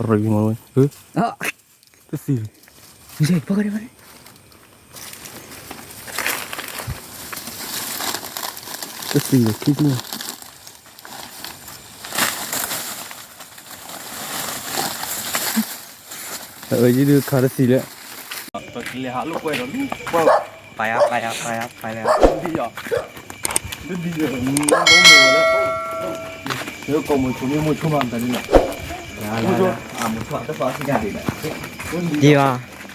ရမဝဲ တသံ တသံ ခံသံ အၢ ယဒုးခးတသံလဲၣ် ပကလဲၤဟးလိာ်ကွဲဒီးလံ ပှၤ ပာ်ယၤ ပာ်ယၤ ပာ်ယၤ ပာ်ယၤ ဒ်ယီၤ ဒ်ယီၤ မ့ၢ်လၢ ကိးမိၤဆိမ့ၢ်မိၤဆိမၤမတၤဒ်လဲၣ် မိၤဆိ အမိၤဆိတသီစံးတၢ်ဒ်လဲၣ် ဒ်ယီၤ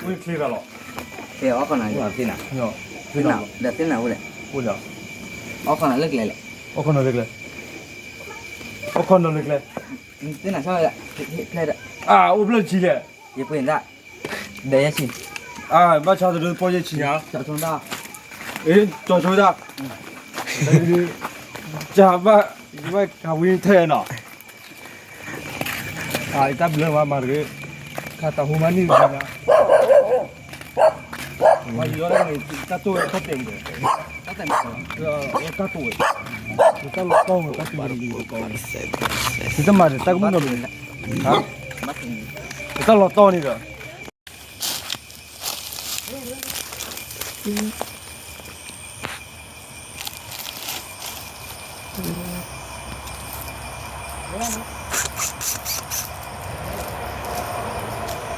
ဝ့ၢ်ချ့ဘၣ်လီၤ သ့ၣ်အီၣ်ခီနၤ သ့ၣ်နၤ ဒီးသ့ၣ်နၤဝဲလဲၣ် အိၣ်ဒီး အီၣ်ခီနၤလၢကျဲလဲၣ် အီၣ်ခီနၤလၢကျဲ အီၣ်ခီနၤလၢကျဲ သ့ၣ်နၤဆီလဲၣ် ဖျဲၣ်ဒီး အအိၣ်ဖျဲၣ်တဆံလဲၣ် ယပှ့ၤဒၣ် ဒီးယဲၢ်ဆံ အဘၣ်ဆါတဒုပီၢ်ယဲၢ်ဆံညါ ကၠီဆိဒၣ် အ့ ကၠီဆိဒၣ် ကဘၣ် ကဘၣ်ကဝံထဲနီၤ အတၢ်ဘျၢမၤမၤတဂ့ၤ ခါတၢ်ဟူမၤနံၣ်တဘျီညါ မၤယီၤဒၣ်န့ၣ် တၢ်တိၢ်ဝဲတၢ်တဲာ်မ့ၢ် တၢ်တဲာ်မ့ၢ် တၢ်တိၢ်ဝဲ တၢ်လီၤတီၢ်ဝဲ တၢ်တိၢ်ဝဲ တၢ်မၤတၢ်ကမုၣ်နီၤမ့ၢ် တၢ်လီၤတီၢ်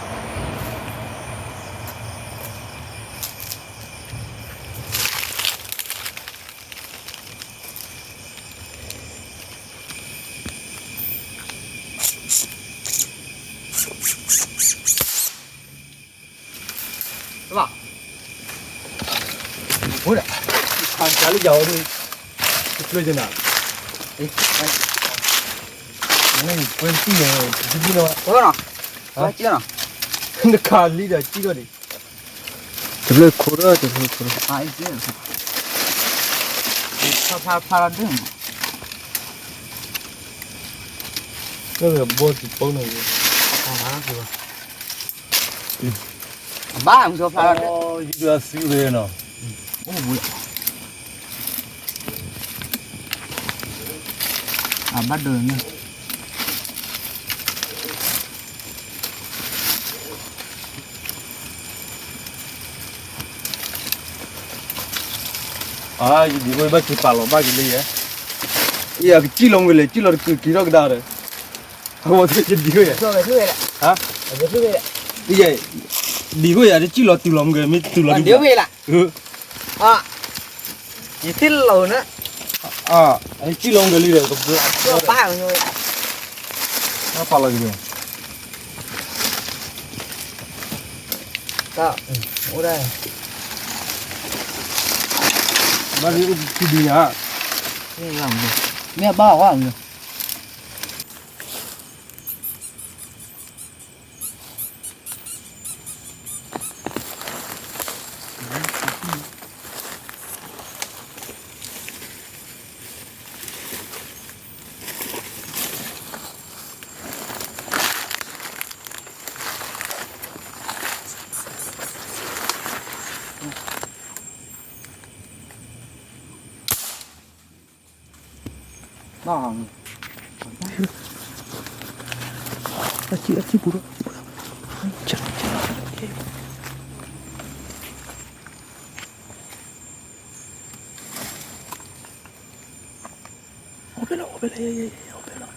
န့ၣ်ဒီး ဘၣ် ခါလၢယၤဝဲဒၣ် တဖျၢၣ်ကနၤ ကွဲတံၢ်ယၤ တံၢ်လီၤ နခါလံဒီး ကံၣ်လီၤဒံး တဖျၢၣ်ခိၣ်ရၢ တဖျၢၣ်ခိၣ်ရၢ ဖျါဖျါဖျါလီၤဒၢၣ် ကဲဝဲဘီတံၢ်ပီၢ်န့ၣ် အဘၣ်မူၤဖျါလီၤဒၢၣ် ယဒုးအသံဝဲနီၤ အိၣ်ဘူးလီၤ အဘၣ်ဒိးန့ၣ် အယဒံးဝဲဘၣ်က့ၤပာ်လီၤဘၣ်က့ၤလၢယဲ ယကစံၣ်လီၤမ့ၢ်လဲၣ် စံၣ်လီၤတကုာ်က့ၤထီၣ်ကဒါဒီး အဝဲသ့ၣ်ယဒံးဝဲယဲ ဒံးဝဲယဲ တစံၣ်လီၤတုၤလီၤမ့ၢ်ဂ့ၤ မ့ၢ်တုၤလီၤဒံးဝဲ ယသ့ၣ်လီၤန့ၣ် စံၣ်လီၤမ့ၢ်ဂ့ၤလံဒီး ကဘျါ ပာ်လီၤက့ၤ တၢ် အိၣ်ဒၣ် ဘၣ်ဒ်အိၣ်တဒုညါ မ့ၢ်ဘၣ်ဝဲ ဘၣ် အစံၣ် အစံၣ်ပူၤဒီး အိၣ်ဖဲလီၤ အိၣ်ဖဲလီၤ အိၣ်ဖဲလီၤ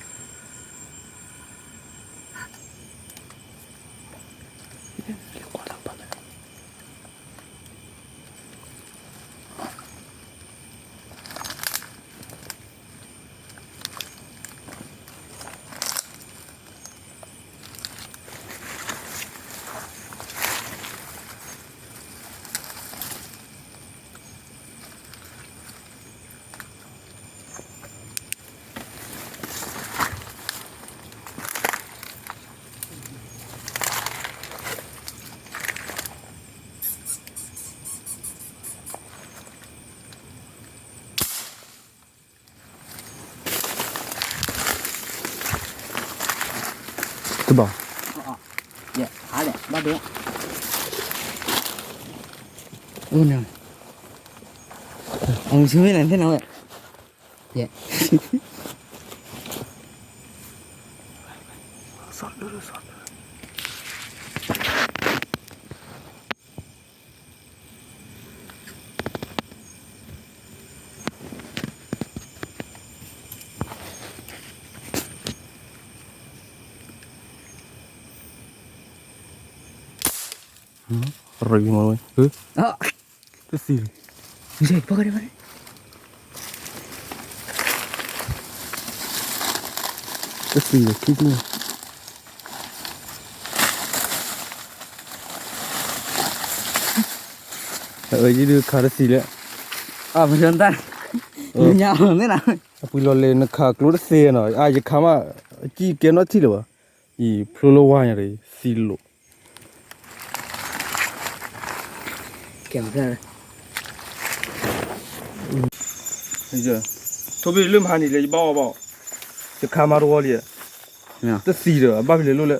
တဘၣ် ယဟးလဲၣ် ဘၣ်ဒိ အိၣ်န့ၣ် အမုၢ်ဆူၣ်မ့ၢ်နၤသ့ၣ်နၤဝဲ, ယဲ, ရမဝဲ, တသံၣ်လံ, တသံၣ်လံ, ခံထံၣ်, အယဒုးခးတသံၣ်လံ, အမတၢ်, ညါန့ၣ်နၤ, အပှံၤလီၤလဲၤနခးကျိတသ့နီၤ, အါ ယခးမး, အကံၣ်ကဲနီၣ်ထံၣ်လၢၤဘၣ်, အံၤဖျိလၢဝါညါဒီး သံလိာ် ကဲ, ထိၣ်ဘ့ၣ်လၢမဟါန့ၣ်လၢယဘၣ်အီၣ်ဘၣ်အီၤ, ယခးမးတဝီလံ, တသံၣ်ဒီး အဘၣ်ဖဲလဲၣ်လိၣ်လၢ,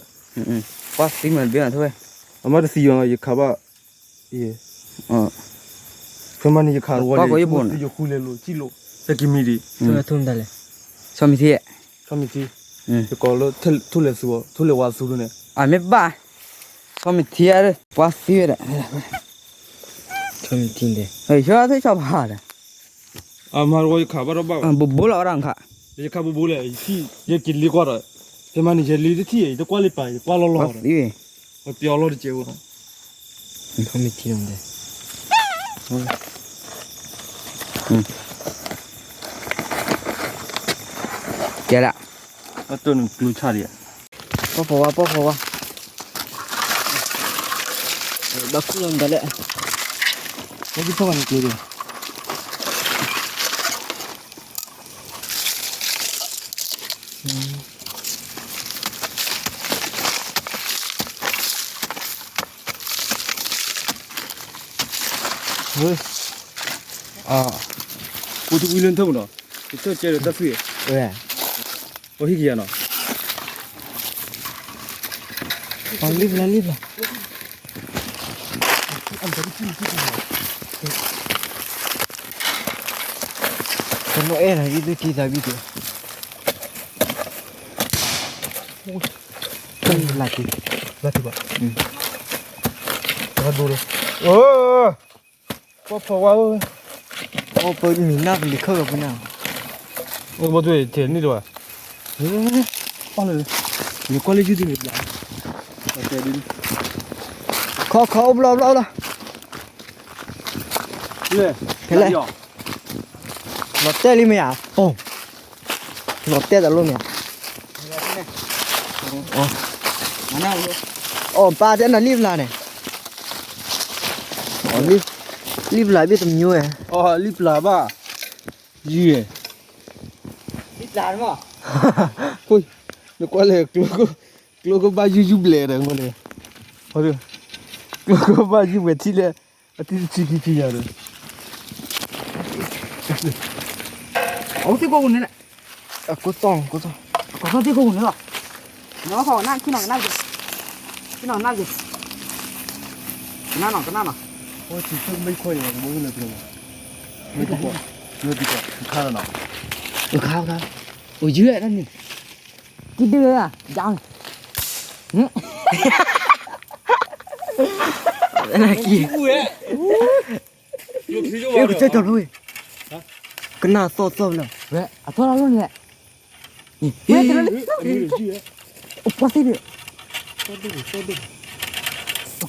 ပှၤသံမးတဘ့ၣ်, အမ့ၢ်တသံၣ်အီၤ ယခးဘၣ်, ဖဲမးန့ၣ် ယခးတဝီလံ, ယဃုလဲၤလိာ် စံၣ်လိာ်, ဟဲက့ၤမံဒံး, ဆီမံၤထံ, ဆီမံၤထံ, ယကိးလၢ ထိၣ်လဲၤသူ, ထိၣ်လဲၤဝါသူဒ်န့ၣ်, အမ့ၢ်ဘၣ်, ဆီမံၤထံ, ပှၤသံဝဲဒၣ်, ဆီမံၤထံ, ဆီဘၣ်ဒီး, အမၤတဝီယခးဘၣ်ထီၣ်ဘၣ်, ဘိးဘိလီၤဝဲဒၣ်ခါ, ယခးဘိးဘိလဲၣ်, ယထံၣ် ယက့ၤလ့ကွၢ်ဒီး, ဖဲမးန့ၣ် ယလ့တထံၣ် ယတကွၢ်လၢပာ် ယကွၢ်လီၢ်လီၢ်ဒီး, ပျီလီၢ်တကဲးဝဲ, ဆီမံၤထံ, ကဲဒၣ်, အတိၢ်န့ၣ်ကျိဆါဒံး, ပီၢ်ဖီဝါ ပီၢ်ဖီဝါ, ဘၣ်ခူၣ်လီၤမတၤလဲၣ်, ပီၢ်ဖီဝါန့ၣ်ကျိဒံး, ကိးတဝံၤလၢထၢၣ်မနီၤ, ယထၢၣ်ကဲဒီးတၢ်သွံၣ်, ပဟံၣ်ကယၤနီၤ, လံၣ်ဖျါလံၣ်ဖျါ, တနီၣ်အဲၣ်နၤ ယဒုးထံသးဘံၣ်က့ၤ, လၢ်က့ၤ, လၢ်က့ၤဘၣ်, ဒိလီၤ, ပီၢ်ဖီဝါဧၢ, အိၣ်ပမံၤနၢ်ပလံၤခၢၣ်လီၤပနၢ်, အိၣ်ဘီထွဲထဲန့ၣ်တဘၣ်, အီၣ်လၢ, နကွၢ်လၢယုၢ်ဒ်န့ၣ်ဘျါ, ခီခီအိၣ်ဘျီဘျီလီၤ, ဖဲလဲၣ်, လီၤတဲာ်လံမ့ၢ်ဧါ, လီၤတဲာ်တၢ်လိၣ်မ့ၢ်ဧါ, အီၣ်ပၢ်တဲနၤ လံၣ်ဖျါန့ၣ်, လံၣ်ဖျါဘ့ၣ်တမညိဝဲ, လံၣ်ဖျါဘၣ်, ယုၢ်, နကွၢ်လဲၣ်, ကျိကဘၣ်ယုၢ်ယုၢ်ဘျဲၣ်ဒီး, ကျိကဘၣ်ယုၢ်ဝဲထံၣ်လၢ, အတံၢ်တထံခံထံယၤဒီး, အဝဲသ့ၣ်ကိးပူၤန့ၣ်လဲၣ်, ကိးသီၣ်, ကိးသီၣ်, ကိးသီၣ်သ့ၣ်ကိးပူၤန့ၣ်လီၤ, နခီနၢ်ခံနီၤကနၣ်က့ၤ, ခံနီၤကနၣ်က့ၤ, ကနၣ်နီၤ ကနၣ်နီၤ, အိၣ်ဆံးဆၢမ့ၢ်ခွဲးအံၤ ကဘီလၢကျိ, မ့ၢ်တကွၢ်, မ့ၢ်တကွၢ်, ခါလီၤနီၤ, ခါခါ, အိၣ်ယုၢ်တၢ်န့ၣ်, ကံၣ်ဒုၣ်ဧါ, ယါ, နကံၣ်, ကနၣ်သီၣ်သီၣ်လီၤ, အသီၣ်လီၤန့ၣ်, ပှၤသ့ၣ်ဒုး, အဲက့ၤကံၣ်လီၤက့ၤလံ အဲ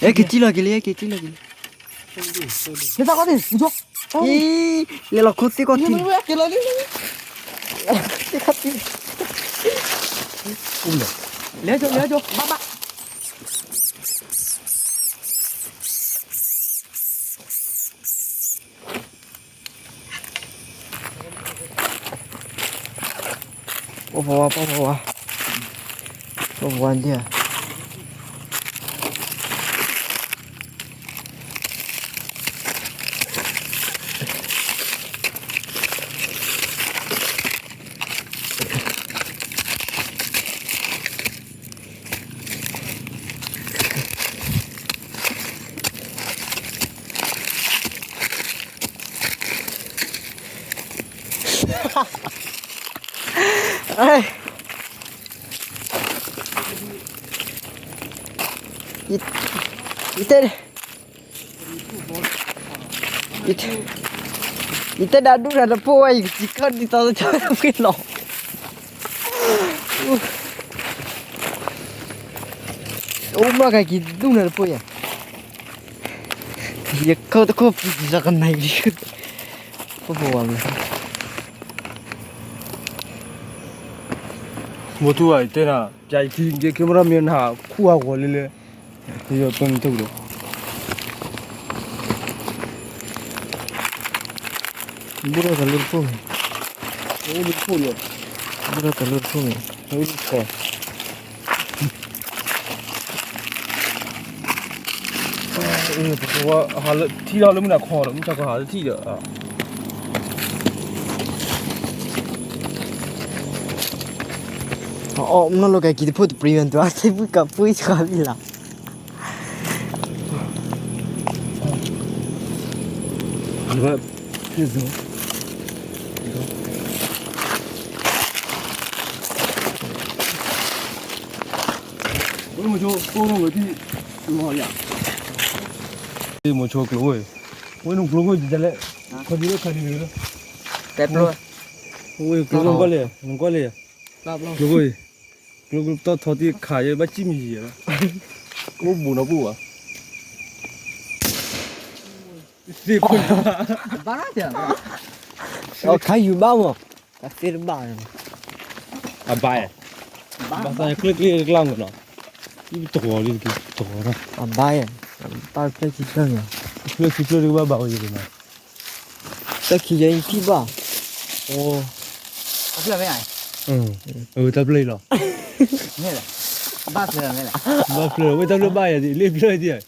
က့ၤကံၣ်လီၤက့ၤလံ, လဲၤလီၤခိၣ်သ့ၣ်ကီၢ်ထံ, လဲၤကၠိ လဲၤကၠိ ဘၣ်ဘၣ် ပီၢ်ဖီဝါ ပီၢ်ဖီဝါ ပီၢ်ဖီဝါဒၣ်ဧါ. ယတဲ, ယတဲဒၣ်ဒူၣ်နၤတဖိဝဲ ယကစံးခီၣ်ဒ်သိးတၢ်ဖှ့လီၤ, အိၣ်မးကက့ၤဒူၣ်နၤတဖိယၤ, ယခီၣ်တခီၣ်ပံၤလီၤကနၣ်, ဖိဖိဝဲ, မ့ၢ်ထူၣ်ဘၣ်တဲနၤ, ပျဲယခံ camera မ့ၢ်နဟးခူၣ်ဟးဂီၤလံလဲၣ်, ယပၢနထုၣ်ဒီး ဘူးထီၣ်တၢ်လၢတခိၣ်န့ၣ်, ဘူးထီၣ်တၢ်လၢတခိၣ်န့ၣ်, ပကဝဲဟးလၢထံၣ်ထီၣ်လၢမုၢ်နၤခီဒီး မုၢ်ဆါခီဟးလၢထံၣ်ဒီး အီၣ်မနီၢ်လီၤကက့ၤတဖိတပြံဝဲ နတွၤသ့ၣ်ဖုၣ်ကးပှ့ၤဆှါလံလီၤ. မ့ၢ်ဆိကျိဝဲ, ဝဲနုာ်ကျိခိၣ်ဒ်လဲၣ်, ခီဒံလၢခါဒံလၢ, ဝဲကျိနကွၢ်လဲၣ်, နကွၢ်လဲၣ်, ကျိခိၣ်, ကျိခိၣ်တီၢ်ထီတံၢ်ခးယဲဘၣ်စံၣ်မံၤယဲဘၣ်, အိၣ်ဘူးနီၢ်ပူၤဘၣ်. သ့ၣ်ခိၣ်, ခါယူၤဘၣ်မး, သ့ၣ်တဘၣ်, အဘါယဲ, ဘၣ်သးကျၢၢ်ကျၢၢ်ကျၢၢ်မးနီၤ, တဂီၤလံတဂီၤ, အဘါယဲ, ဘၣ်ဖျၢၣ်ခံဖျၢၣ်န့ၣ်, ဖျၢၣ်ခံဖျၢၣ်တကဘၣ်ဘၣ်ဝဲယဲန့ၣ်, တၢ်ခံယဲအံၤထံၣ်ဘၣ်, အိ, တၢ်ဖျၢၣ်လီၤ, ဘၣ်ဖျၢၣ်, ဝဲတၢ်ဖျၢၣ်ဘၣ်ယဲ, လ့ၣ်ဖျၢၣ်ဒံး,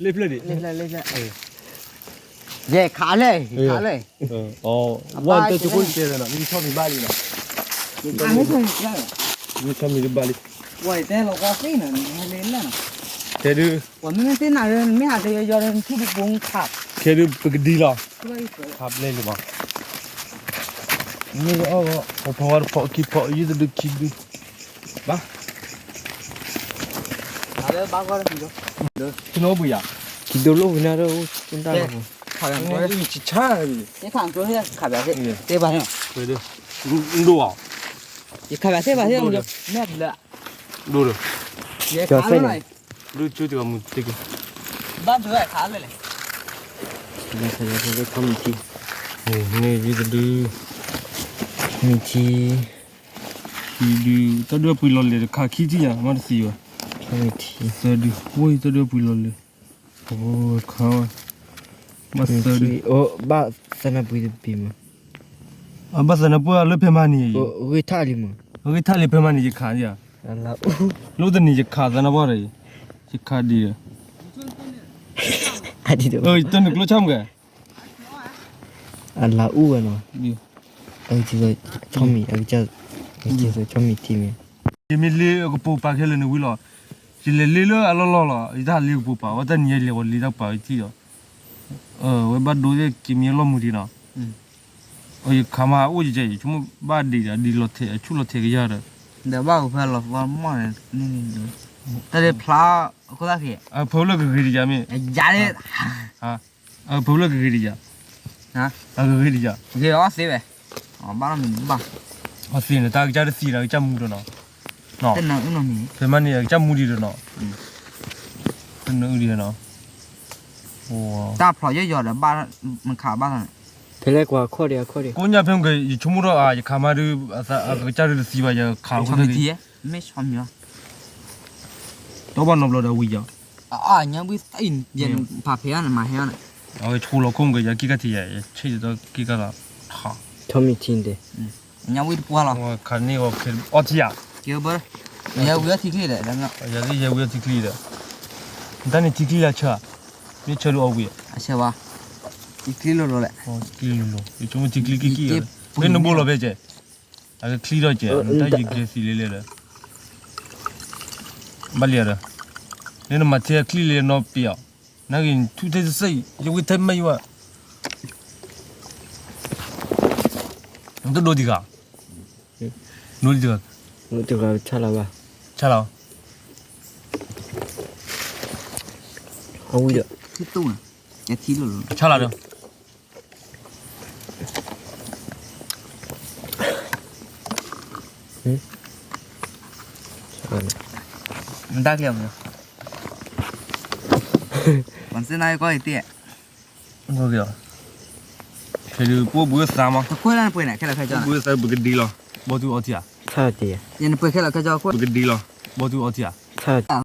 လ့ၣ်ဖျၢၣ်ဒံး, ယဲခးလဲၣ်, ခးလဲၣ်, ဝဲတၢ်တခိၣ်တဲလီၤနီၤ, မ့ၢ်ဆီမံၤဘၣ်လံနီၤ, မ့ၢ်ဆီမံၤတဘၣ်လံ, ဝဲတဲလီၤကီသ့ၣ်နီၤ, ခဲဒုး, ဝဲမ့မ့ၢ်သ့ၣ်နၤဒီး မ့ၢ်ဟးတယီယီဒီး နထံၣ်ပူၤပူၤခး, ခဲဒုးပကဒံလီၤ, ခးပျဲလံမး, မ့ၢ်အီၣ်ဂီၢ် ပဖီဝါတဖီခံဖီ ယုၢ်တဒုခံဒု, ဘၣ် လၢဘၣ်ဂီၢ်လၢ ခိၣ်နူာ်ဘှံးယၤ, ခံဒိၣ်လိၣ်ဝံၤနၤဒီး ဆံဆါ, ခးပျးသ့ၣ်, တဲဘၣ်န့ၣ်, ဒိၣ်အီၤ, ယခးပျးသ့ၣ်ဘၣ်သ့ၣ်, ဒိၣ်ဒီး, ယခးလၢ, ဒိၣ်ဆိတဂၤမုၢ်တက့ၢ်, ဘၣ်ဒိၣ်ခးလၢလဲၣ်, မ့ၢ်ယုၢ်တဒု, မ့ၢ်ထံ ခံဒု, တၢ်ဒုးပှံၤလီၤလံၤတခါခံထံၣ်ယၤ မ့ၢ်တသံဘၣ်, သၢဒု, ဝဲတၢ်ဒုးပှံၤလီၤလံၤ, ဘၣ်သၢဒု, ဘၣ်သၢနၢ်ပှ့ၤတဘ့ၣ်မး, ဘၣ်သၢနၢ်ပှ့ၤလၢဖဲမၤန့ၣ်, ဂ့ၤထၣ်လံမး, ဂ့ၤထၣ်လံဖဲမၤန့ၣ် ယခးယၤ, လၢတနံၤယခးသၢနၢ်ပှ့ၤဒီး, ယခးဒံးဒီး, တနုာ်ကျိဆါမ့ၢ်ဂ့ၤ အလၤအူဝဲနီၤ, အကဆီမံၤ, အကဆီမံၤထံမ့ၢ်, ယမ့ၢ်လ့အကပိာ်ပာ်ခဲလၢာ်န့ၣ်ဝံၤလီၤ, ယလဲၤလ့လၢအလီၢ်လီၢ်လီၤ, ယတၢ်လ့ကပိာ်ပာ်, အဝဲတၢ်နံၤယလဲၤဝဲလ့တၢ်ပာ်ဝဲထံၣ်ဒီး, ဝဲဘၣ်ဒိသ့ၣ်က့ၤမံအလီၢ်မုၢ်ဒံးနီၤ, ယခးမးအိၣ်ယဲ, ယဆိကမိၣ်ဘၣ်ဒံးဒီး ဒံးလီၤထဲး အဆူၣ်လီၤထဲးကယၤဒီး, ဒီးဘၣ်အိၣ်ဖဲလီၤသီမီၢ်န့ၣ်, တၢ်လၢဖျါ, အခိၣ်သၣ်ခံ, ဖဲလၢကဂ့ၤတယၤမ့ၢ်, ယၤလၢ ဖဲလၢကဂ့ၤတယၤ, အကဂ့ၤတယၤ, ဂ့ၤအီၣ်သ့ဝဲ, ဘၣ်လီၤမ့ၢ်ဘၣ်, အသ့န့ၣ် တၢ်ကစၢ်တသံဒီး ကစၢ်မူဒီးနီၤ, ဖဲမၤန့ၣ် ကစၢ်မူဒံးဒီးနီၤ, တနၢအုဒံးနီၤ, တၢ်ဖျိးယဲၢ်ယီၤဒီး ဘၣ်မခးဘၣ်သးန့ၣ်, ဖဲလဲၣ်ကွၢ်ခီၣ်ဒံးအခီၣ်ဒံး, ကိးညါဖဲမ့ၢ်ဂ့ၤ ယဆိကမိၣ်ထီၣ်အါ ယခးမးဒုး အကစၢ်ဒုးတသံဘၣ် ယခးအခိၣ်သၣ်, မ့ၢ်ဆီမံၤဘၣ်, ဒီးဘၣ်နီတဘျီဒီးဝံၤယီၤ, အါ ညါဝံၤသၣ်အံၤ ယဖးဖဲအါန့ၣ် မၤဟဲအါန့ၣ်, အဝဲဆိလီၤခိၣ်မ့ၢ်ဂ့ၤ ယၤက့ၤကထံၣ်ယၤ ယဆ့ၣ်ယတီက့ၤကလီၤ, ထီမံၤထံန့ၣ်, ညါဝံၤတပှၢ်လီၤ, ခးန့ၢ်အီၤ အီထံဧါ, ကဲဘၣ်, ယဲဝံၤအီထံချ့ဒီး, ယဲဝံၤအီထံချ့ဒီး, တၢ်န့ၣ်ထံချ့လၢဆၢ, မ့ၢ်ဆၢဒုးအီဝံၤ, အဆၢဘၣ်, ထံချ့လိၤလိၤလဲၣ်, ထံချ့လိၤလိၤ, ယဆိကမိၣ်ထံချ့က့ၤက့ၤ, မ့ၢ်နဘိလီၤဖဲကဲ အကချံထီၣ်ကဲး နတၢ်ယံၤကဲသံလံလဲၣ်ဒီး, ဘၣ်လံဒီး, လၢနမၤထဲအချံလံနီပ့ၤအီၤ, နဂ့ၤထူၣ်ထဲတစဲး ယဝံထဲမ့ၢ်ယွၤ, နတဒိတံၢ်ဃာ်, ဒိတံၢ်ဃာ်, ဆၣ်လီၤဘၣ်, ဆၣ်လီၤ, အဝံၤဒီး, ဆၣ်လီၤဒီး, နတၢ်က့ၤအီၤ, ပှၤစ့နါကီၢ်အံၤတ့ၢ်, က့ၤအီၤ, ခဲဒုးပိာ်ဘှံးသးမး, ဘှံးသးပကဒံလီၤ, ဘီတူအီထံဧါ, ပကဒံလီၤ, ဘီတူအီထံဧါ, ဆၣ်